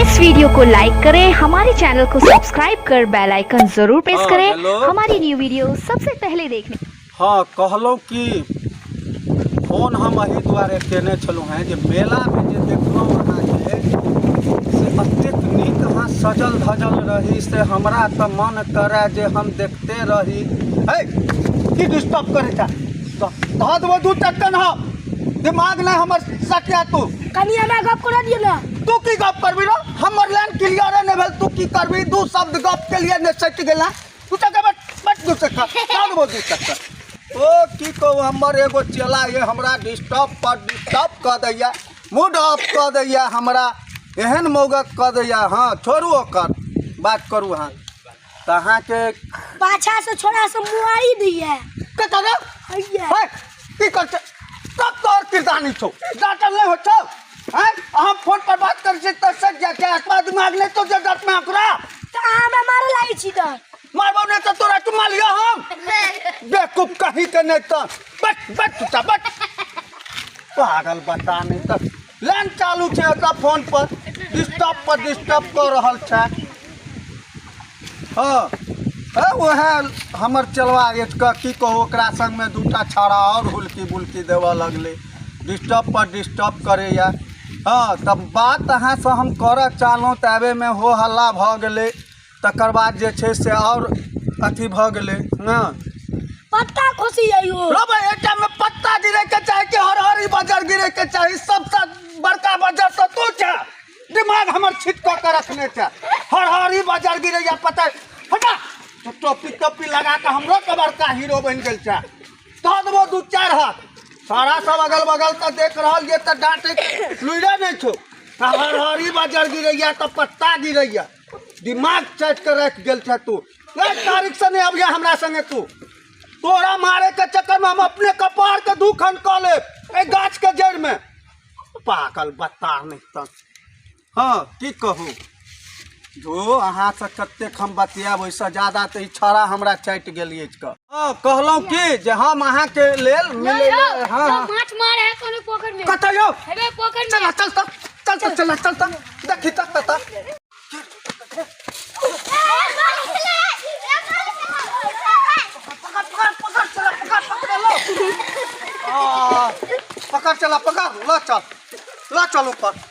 इस वीडियो को लाइक करें, हमारे चैनल को सब्सक्राइब कर बेल आइकन जरूर प्रेस हाँ, करें हेलो। हमारी न्यू वीडियो सबसे पहले देखने। हाँ, कहलहुँ कि फोन हम एहि दुआरे केने छलहुँ हेँ जे मेलामे जे देखलहुँ अहाँके से एतेक नीक अहाँ सजल धजल रही से हमरा तऽ मन करए जे हम देखते रही। है की डिस्टर्ब करै छह, धऽ देबौ दू चट्टन, हम दिमाग नहि हमर सटिया तू। कनी हमरा गप करऽ दिअ ने। तू की गप करबी रो, हमर लाइन क्लियरे नहि भेल, तू की करबी? दू शब्द गप के लिए नहि सटि गेला तू तऽ बट बट दू चक्कर धऽ देबौ दू चक्कर। ओ की कहू, हमर एगो चेला ये हमरा डिस्टर्ब पर डिस्टर्ब कऽ दैया, मूड ऑफ कऽ दैया, हमरा एहन मौगत कऽ दैया। हाँ छोड़ू ओकर बात करू अहाँ तऽ अहाँके पाछा से छोड़ा से मुआई दैया। कतऽ रे? हैया। है, की कर छै तब तोहर किरदानी छौ, डांटल नहि होइ छौ? हैं, हम फोन पर बात करै छी तऽ सज जा के एतबा दिमाग नहि तो जे डटमे ओकरा। तऽ अहाँ हमरा मारऽ लागै छी तऽ मारबौ नहि तऽ तोरा चुम्मा लिअ हम, बेवकूफ कहीं के नहि तऽ बट बट चुचा बट पागल बता। नहि तऽ लाइन चालू छै ओकरा फोन पर डिस्टर्ब पर डिस्टर्ब कऽ रहल छै। हाँ है, वएह हमर चलवा अछि कऽ की कहू, ओकरा संगमे दूटा छाड़ा आओर हुलकी बुलकी देबऽ लगलै, डिस्टर्ब पर डिस्टर्ब करैए। हँ तऽ बात अहाँसँ हम करऽ चाहलहुँ तऽ आबैमे हो हल्ला भऽ गेलै, तकर बाद जे छै से आओर अथी भऽ गेलै ने। पत्ता खोसी जाइयो रबै एकटामे पत्ता गिरैके चाही कि हरहरी बजर गिरैके चाही? सबसँ बड़का बजर तऽ तू छह, दिमाग हमर छिट कऽ के रखने छै। हरहरी बजर गिरैया पता हटा, तो टोपी टोपी लगा कऽ हमरो के बड़का हीरो बनि गेल छै। दऽ देबो दू चारि हाथ, सारा सब अगल बगल तऽ देख रहल ये तऽ डाँटे लुइरे नहि छौ। आ हरहरी बजर गिरैया तऽ पत्ता गिरैया, दिमाग चाटि कऽ राखि गेल छै तू। एक तारीख से नहि अबिया हमरा संगे तू, तोरा मारे के चक्कर में हम अपने कपार के दू खंड कऽ लेब एहि गाछ के जड़ि में, पागल बत्ता नहि तऽ। हाँ की कहू, जो अहाँसँ कतेक हम बतियाब ओहिसँ ज्यादा तऽ ई छौड़ा हमरा चाटि गेल अछि कऽ। हाँ कहलहुँ की जे हम अहाँके लेल मिलै लए। हाँ हाँ माछ मारे है कोनो पोखर में। कतऽ यौ? हेबे पोखर में। चल चल तऽ चल तऽ चल चल तऽ देखी तऽ कतऽ। पकड़ पकड़ पकड़ चला पकड़ पकड़ लो, आ, पकड़ चला पकड़ ल चल ल चल ऊपर।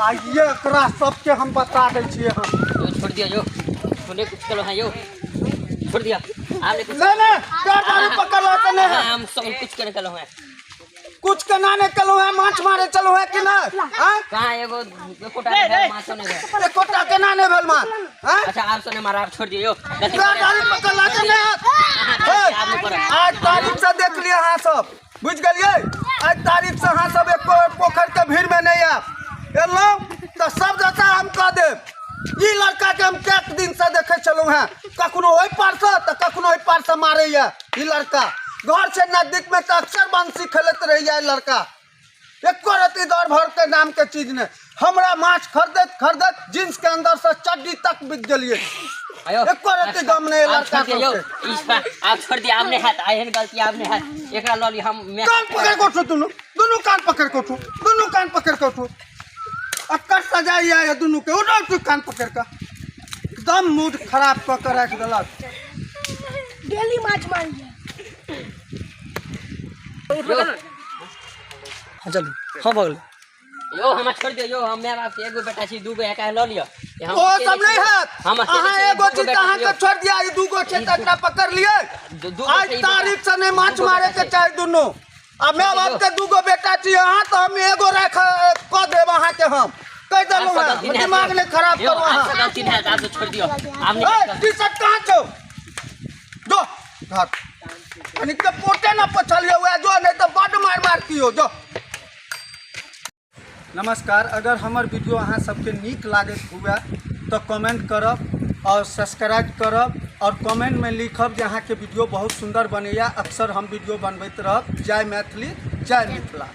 आइए एकरा सबके हम बता दै छियै हम। यो छोड़ दिया, यो छोड़ने कुछ करो है, यो छोड़ दिया आपने कुछ। नहीं नहीं पैर दाढ़ी पकड़ लो तो नहीं है। हम सब कुछ करे कलो है। कुछ के ना नहीं कलो है, माछ मारे चलो है कि नहीं? हाँ? कहाँ एगो एकोटा नहीं भेल, माछो नहीं भेल। एकोटा के ना नहीं भेल माछ? हाँ? अच्छा आप सुने मारा, आप छोड़ दियो, यो गलती पैर दाढ़ी पकड़ लो तो नहीं है। आप नहीं पड़ा। आज तारीख से देख लिया अहाँ सब, बुझि गेलियै? आइ तारीख से अहाँ सब एको पोखरि के भीड़ में नहीं आयब, एलहुँ तऽ सब जगह हम कह देब। ई लड़का के हम कएक दिन से देखै छलहुँ हेँ, कखनो ओहि पार से तऽ कखनो ओहि पार से मारैया ई लड़का। घर से नजदीक में तऽ अक्सर बंसी खेलैत रहैया ई लड़का, एको रत्ती दौड़ भर के नाम के चीज नहीं। हमरा माछ खरीदैत खरीदैत जींस के अंदर से चड्डी तक बिक गेलियै, आयो एको रत्ती गम नहीं आप लड़का छोड़ दिया, यो सबके। इस पर आप छोड़ दिया, आपने हाथ एहन गलती आपने हाथ एकरा लऽ ली हम मैं। कान पकड़ के उठू, दुनू दुनू कान पकड़ के उठू, दुनू कान पकड़ के उठू, अक्कर सजाई आए दुनू के, उठो उठू कान पकड़ के, एकदम मूड खराब कऽ के राखि देलक। डेली माछ मारिए। यो हाँ चलू, हाँ भऽ गेलै। यो हमरा छोड़ दियो, यो हम my बाप के एगो बेटा छी, दूगो एका लऽ लिअ। हम ओ अकेले सब नहीं छी। हैत, हम अकेले अहाँ छी, एगो दूगो चीज बेटा अहाँके छी, यो। छोड़ दिया, ई दूगो छै तऽ एकरा पकड़ लियै। दूगो आइ छै, ई तारीख से नहीं माछ दूगो मारे बेटा के छै। चाही दुनू, आ my बाप के दूगो बेटा छी अहाँ तऽ हम एगो राख कऽ देब अहाँके, हम कहि देलहुँ आपसे हेँ, गलती नहीं दिमाग हैत, नहि खराब यो, करू अहाँ। आपसे गलती नहीं हैत, आपसे छोड़ दियो, आप नहीं ए, टी शर्ट कहाँ छौ? जो घर कनिक के पोटे न पोछलियै वएह जो, नहीं तऽ बड्ड मारि मारतियौ जो। नमस्कार, अगर हमर वीडियो अहाँ सबके नीक लागैत हुए तऽ कमेंट करब और सब्सक्राइब करब और कमेंट में लिखब जे अहाँके वीडियो बहुत सुंदर बनैया। अक्सर हम वीडियो बनबैत रहब। जय मैथिली, जय मिथिला।